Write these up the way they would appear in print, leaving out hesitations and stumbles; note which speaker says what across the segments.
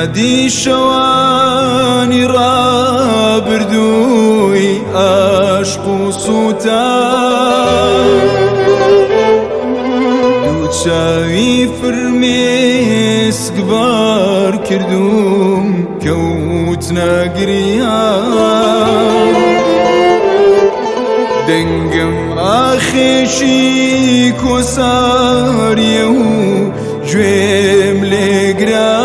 Speaker 1: یادی شەوانی ڕابردووی ئاشق و سووتان دوو چاوی فرمێسک بار کردووم کەوتنە گریان دەنگم ئاخێکی کۆساریە و گوێم لێگرا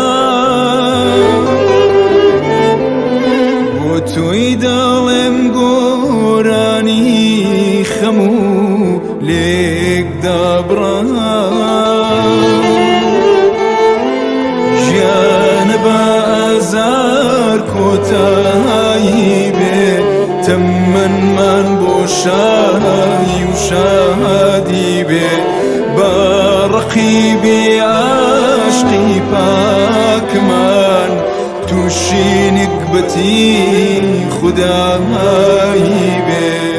Speaker 1: بۆ تۆی دەڵێم گۆرانی خەم و لێکدابڕا ژیانە بە ئازار کۆتایی بێ تەمەنمان بۆ شایی و شادی بێ بە ڕقیبی عاشقی پاکمان تووشی نگبەتی خودایی بێ.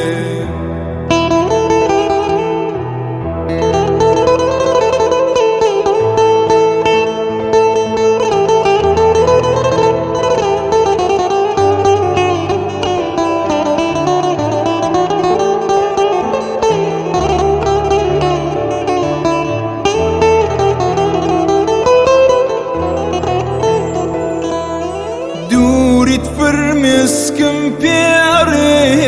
Speaker 1: دووریت فرمسکم پێڕێژێ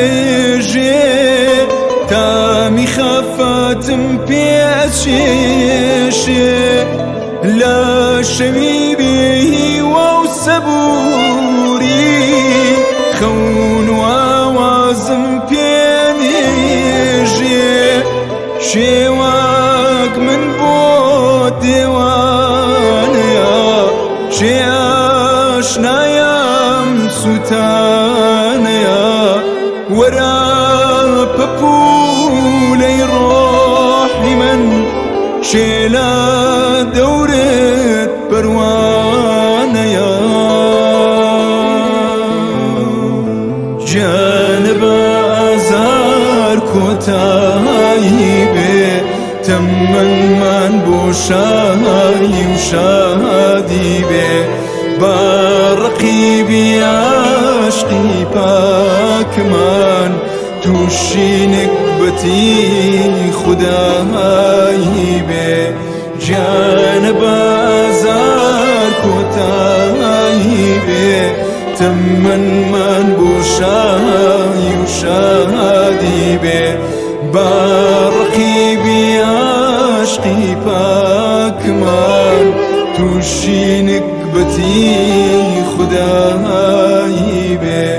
Speaker 1: تامی خەفەتم پێچێشێ لە شەوی بێهیوا و سەبووری خەون و ئاوازم پێنێژێ شێواک من بۆ دێوانەیە شێ ئاشنایم سووتانەیە وەرە پەپوولەی ڕۆحی من شێ لە دەورت پەروانەیە گیانە بە ئازار کۆتایی بێ تەمەنمان بۆ شایی و شادی بێ با ڕقیبی عاشقی پاکمان تووشی نگبەتی خودایی بێ گیانە بە ئازار کۆتایی بێ تەمەنمان بۆ شایی و شادی بێ با ڕقیبی عاشقی پاکمان تووشی نگبەتی خودایی بێ.